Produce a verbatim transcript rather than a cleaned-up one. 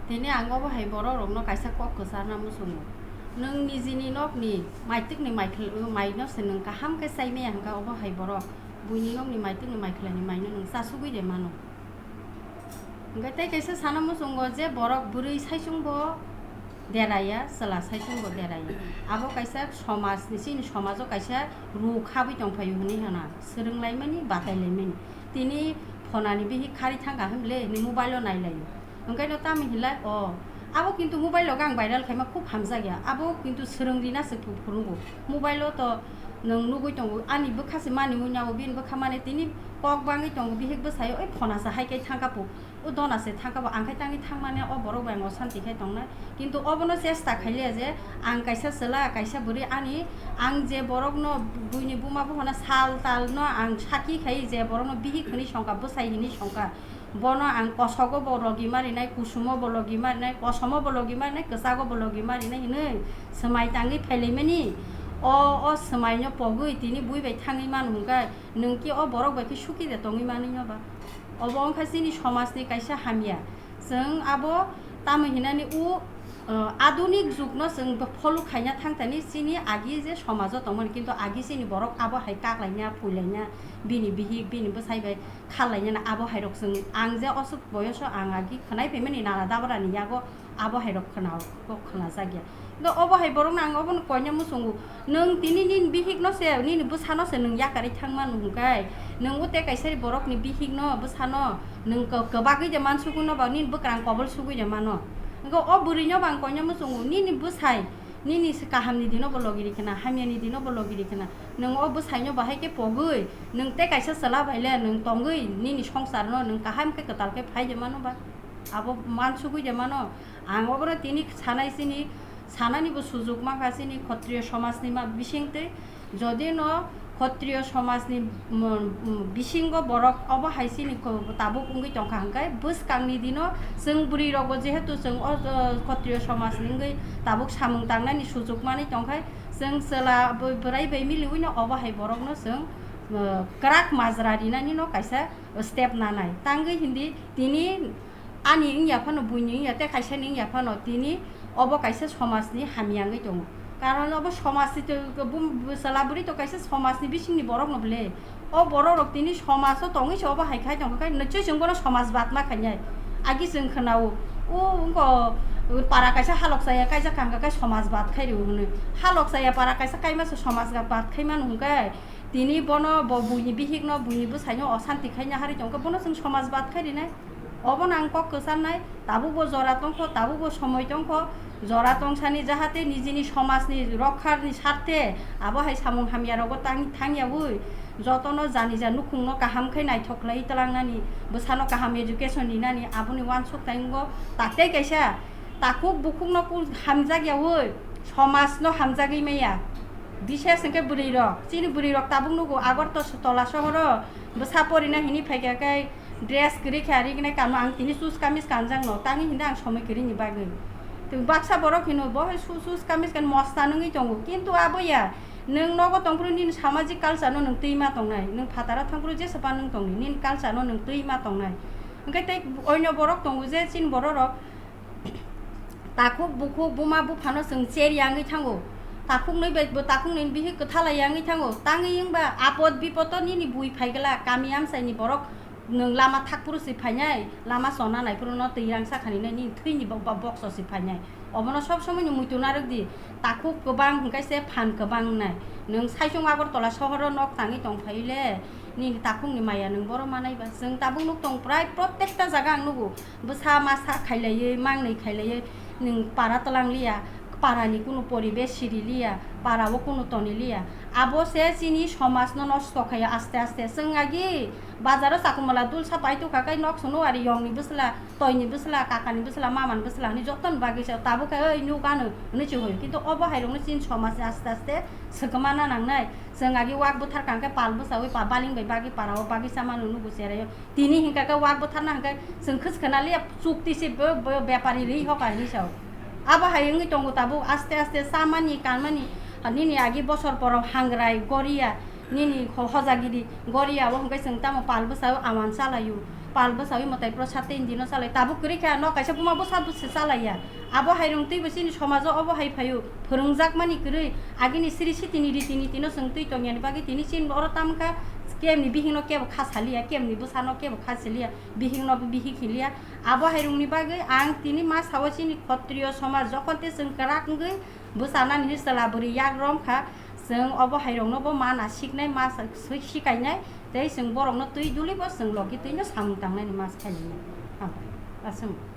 Tini ang obo hai borok rokno kaisa kok kwcharna muchungo. Nwng nijini nokni maitwkni maikhl-, maino se nwng kaham khe chai maya hwnkha, obo hai borok buini nokni maitwkni maikhlaini maino nwng chasugwi de mano. Hwnkhe tei kaisa sana muchungo je borok bwrwi saichungbo deraya, chwla saichungbo deraya. Abo kaisa somajni, chini somajo kaisa ruk habwi tongphaio hwnwi hwna, swrwnglaimani, batailaimani. Tini phonani bihik khari thangkha hwnle hwnwi mobile-o nailaio. Hwnkhe no tamo hinlai, o, abo kintu mobile-o ang viral khaima khub hamjakya. Abo kintu swrwng rina se phu-, phunukgo. Mobile-o to nwng nugwi tongo, ani bwkha se mani wngya o, bini bwkha mani tini kok bangwi tongo, bihik bwsai oi phona se hai khe thangkha phu. O dona se thangkha bo, ang khai tangwi thangmani o borok bai ang osanti khai tongnai. Kintu obono chesta khailiya je ang kaisa chwla, kaisa bwrwi ani, ang je borokno buini buma buphano sal tal no ang sakhi khai je borokno bihik hwnwi songkha, bwsai hwnwi songkha, bono ang kosogo bo logi marinai, kusumo bo logi marinai, kosomo bo logi marinai, kwchago bo logi marinai hwnwi swmai tangwi phailaimani. O, o swmaino pogwi tini bui bai thangwi mano hwnkhe nwng ki o borok bai khe suki de tongwi manwi no ba? Obo wngkha chini somajni kaisa hamya. Chwng abo tamo hinani o, uh, adunik jugno chwng follow khaina thangthani chini agi je somajo tongmani, kintu agi chini borok abo hai kaklaina, phuilaina, bini bihik, bini bwsai bai khallaina abo hairok chwng, ang je osuk boyoso ang agi khwnai phaimani nana dabrani yago abo hairok khwna-, khwnajakya. Hwnkhe obo hai borokno ang obono koina muchungo. Nwng tini nini bihikno se, nini bwsano se nwng yakarwi thangmano hwnkhe, nwng o tei kaisa borokni bihikno, bwsano nwng kw-, kwbagwi de mansugwino ba nini bwkrang kobol sugwi de mano. Hwnkhe o bwrwino bo ang koina muchungo, nini bwsai, nini se kahamni dino bo logi rikhwna, hamyani dino bo logi rikhwna. Nwng o bwsaino bahai khe pogwi, nwng tei kaisa chwla bai le nwng tongwi nini songsarno nwng kaham khe kwtal khe phai de mano ba? Abo mansugwi de mano. Ang obono tini sanai chini, sanani bo sujuk mankha chini Khotriyo somajni ma bisingtwi. Jodi no Khotriyo somajni, mm, mm, bisingo borok obo hai chini ko-, tabuk wngwi tongkha hwnkhe bwskangni dino chwng bwrwi rokbo jehetu chwng o, o Khotriyo somajni wngwi tabuk samung tangnani sujuk manwi tongkha, chwng chwla bw-, bwrai bai miliwino obo hai borokno chwng, uh, kwrak majra rinani no kaisa step nanai. Tangwi hindi tini ani wngya phano, buini wngya tei kaisani wngya phano, tini obo kaisa somajni hamya wngwi tongo. Karon obo somajni to, bum-, chwla bwrwi to kaisa somajni bisingni borokno bwle. O borok rok tini somajo tongwi se obo hai khai tongkha khe, nichoi chwng bono somaj bad ma khainai. Agi chwng khwnao, o wngkha para kaisa halok chaya kaijak kha hwnkha khe somaj bad khai rw hwnwi. Halok chaya para kaisa kaima se somaj bad khai mano hwnkhe, tini bono bo buini bihikno, buini bwsaino osanti khaina harwi tongkhe bono chwng somaj bad khai rinai. Obono ang kok kwcharnai, tabukbo jora tongkho, tabukbo somoi tongkho, jora tongsani jahate nijini somajni rokharni sarthe abo hai samung hamyarogo tang-, thangyawi jotono janija nukhungno kaham khe naithok khlai tlangnani, bwsano kaham education rinani aboni uansuk tei wngo. Taktei kaisa takhuk bukhukno ku-, hamjakyawi somajno hamjagwi maya. Bises hwnkhe bwrwirok, chini bwrwirok tabuk nugo Agartala sohoro bwsa porina hini phaikha khe, dress kwrwi khe ari gnai kamo ang tini sus kamis kanjakno, tangwi hindi ang somoi kwrwini bagwi. Tei baksa borok hino bo hai su-, sus kamis kan mosta nungwi tongo, kintu abo ya, nwng nogo tongphuru nini samajik culture no nwng twi ma tongnai, nwng phataro thangphuru jesa pa nwng tongni, nini culture no nwng twi ma tongnai. Hwnkhe tei oino borok tongo je chini borok rok, takhuk bukhuk buma buphano chwng cher yangwi thango. Takhuknwi bai bo takhuknwi bihik kwthala yangwi thango. Tangwi wngba apot bipodo nini bui phaigwla kami amchaini borok nwng lama thakphuru se phainai, lama chona naiphuruno twi rang sakhani nai nini thwini bo-, bo-, bokso se phainai. Obono sob somoino muitu narwk di. Takhuk kwbang hwnkhe se phan kwbang wngnai. Nwng saichung Agartala sohoro nok tangwi tongphaiwi le nini takhukni maya nwng boro manai ba. Chwng tabuk nuk tong prai prottekta jaga ang nugo. Bwsa masa khailaiwi, mangnwi khailaiwi, nwng para twlang liya, parani kunu poribesh siri liya, parao kunu toni liya. Abo se chini somajno nosto khaio aste aste. Chwng agi bazaro chakumala dulsa pai tongkha khe nok swngo ari yongni bwsla, toini bwsla, kakani bwsla, mamani bwsla hwnwi jotoni bagwi se tabuk khe oi nuk ano hwnwi se hoio. Kintu obo hai rokno chini somajni aste aste swkmana nangnai. Chwng agi wak bwthar kang khe pal bwsawi pa baling bai bagwi parao bagwi chamano nugo cheraio. Tini hinkha khe wak bwtharna hinkhe chwng khwskhwna liya chukti se bo, bo bepari rwi hoka hinwi sao. Abo hai wngwi tongo tabuk aste aste chamani kanmani, nini agi bosor porok hangrai goria, nini ho-, hojagiri goria o hinkhe chwng tamo pal bwsao awan chalaio. Pal bwsawi mwtai pro sat tei dino chalai. Tabuk kwrwi kha, no kaisa buma bwsa bwsa chalaiya. Abo hai rwng twibo chini somajo obo hai phaio. Phwrwngjakmani kwrwi. Agini siri sitini riti nitino chwng twi tongyani bagwi tini chini oro tamkha kemni bihikno kebo kha saliya, kemni bwsano kebo kha siliya, bihikno bihik hiliya. Abo hai rwngni bagwi ang tini ma sao chini khotriyo somaj jokhon te chwng kwrak wngwi bwsanani hinwi chwla bwrwi yak rom kha. Chwng obo hai rokno bo mana siknai, ma sa-, swi-, sikainai, tei chwng borokno twi duli bo chwng logi twino samung tangnani ma khainai. Hambai. Aswk.